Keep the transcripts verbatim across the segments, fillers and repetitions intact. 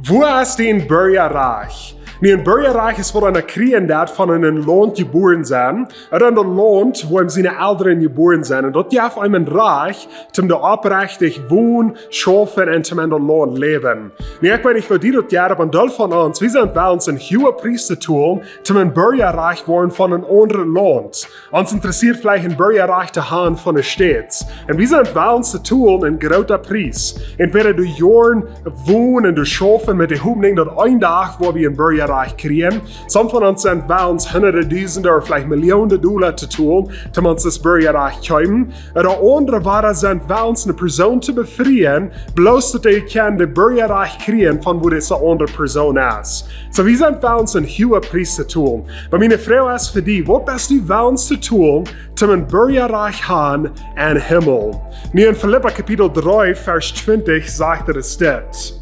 Wua es dien Burjarajcht? Nu, een Burjarajcht es waut eena kjrieen deit von en een Launt jebuaren sennen, ooda en daut Launt, wua siene Elren jebuaren sent. Un daut jeft eenem een Rajcht, om doa opprechtich wonen, schaufen un om en daut Launt läwen. Nu, ekj weet nich, woo die daut jeit, oba een Deel von ons, wie sent wel ons een Huagepriesta to, om een Burjarajcht woaren von een aundret Launt. Ons interessieet veleicht een Burjarajcht to haben von de States. Un wie sent wel ons to tun een groota Pries. Entweder doa Joaren wonen un doa schaufen met de Hopninj daut een Dach woa wie een Burjarajcht kjrieen. Some von ons sent wel ons hunderte Dusende ooda veleicht Millionen Dolla to tun, om ons daut Burjarajcht kjeepen. Ooda aundre wada sent wel ons eene Persoon to befrieen, bloos daut dee kjennen daut Burjarajcht kjrieen von wua dise aundre Persoon es. So, wie sent wel ons een Huagepriesta to. Oba miene Froag es fa die, waut best du wel ons to tun, om een Burjarajcht haben em Himmel? Nu en Filippa Kapitel dree, Varsch twintich sajcht et dit.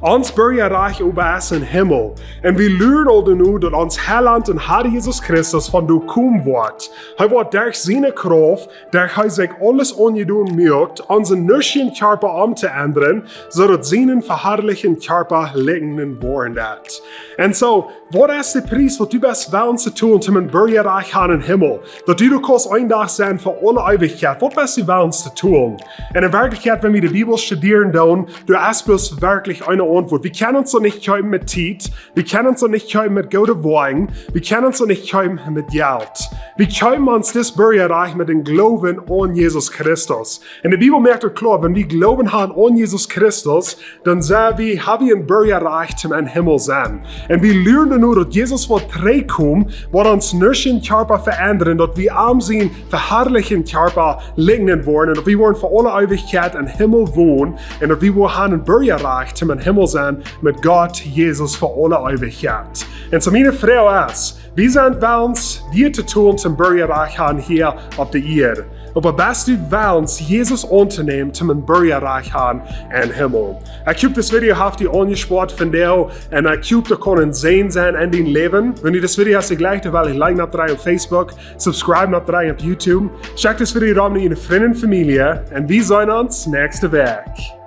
Ons Burjarajcht oba es em Himmel. Un wie luren aul doano daut ons Heilaunt un Herr Jesus Christus von doa komen woat. Hee woat derch siene Krauft, derch hee sikj aules aunjedonen muak, onsen nüschtjen Kjarpa omtoendren, soo daut sienen veharlichten Kjarpa likjnen woaren deit. Un so, waut es de Pries waut du best wel ons to tun, om een Burjarajcht haben em Himmel? Daut du doa kaust een Dach sennen fa aule Eewichkjeit. Waut best du wel ons to tun? Un en Werkjlichkjeit, wan wie de Bibel studieren doonen, doa es bloos werkjlich eene Auntwuat. Wie kjennen ons daut nich kjeepen met Tiet. Wie kjennen ons daut nich kjeepen met goode Woakjen. Wie kjennen ons daut nich kjeepen met Jelt. Wie kjeepen ons dit Burjarajcht met dän Gloowen aun Jesus Christus. Un de Bibel moakt et kloa, wan wie Gloowen haben aun Jesus Christus, dan sent wie, haben wie een Burjarajcht em Himmel sennen. Un wie luren doano daut Jesus woat trigjkomen, woat onsen nüschtjen Kjarpa veendren, daut wie am sienen veharlichten Kjarpa likjnen woaren, un daut wie woaren fa aule Eewichkjeit em Himmel wonen, un daut wie woaren haben een Burjarajcht em Himmel sennen met Gott, Jesus, fa aule Eewichkjeit. Un so miene Froag es, wie sent wel ons die to tun, om een Burjarajcht haben hia opp de Ieed? Oba best du wel ons Jesus auntonämen, om een Burjarajcht haben em Himmel? Ekj hop, dit Video haft die aunjespoat vondoag, un ekj hop, daut kaun een Säajen sennen en dien Läwen. Wan du dit Video hast jlikjt, dan well ekj liken oppdrekjen opp Facebook, subscribe oppdrekjen opp YouTube. Check dit Video dan met diene Frind un Famielje, un wie seenen ons näakjste Wäakj.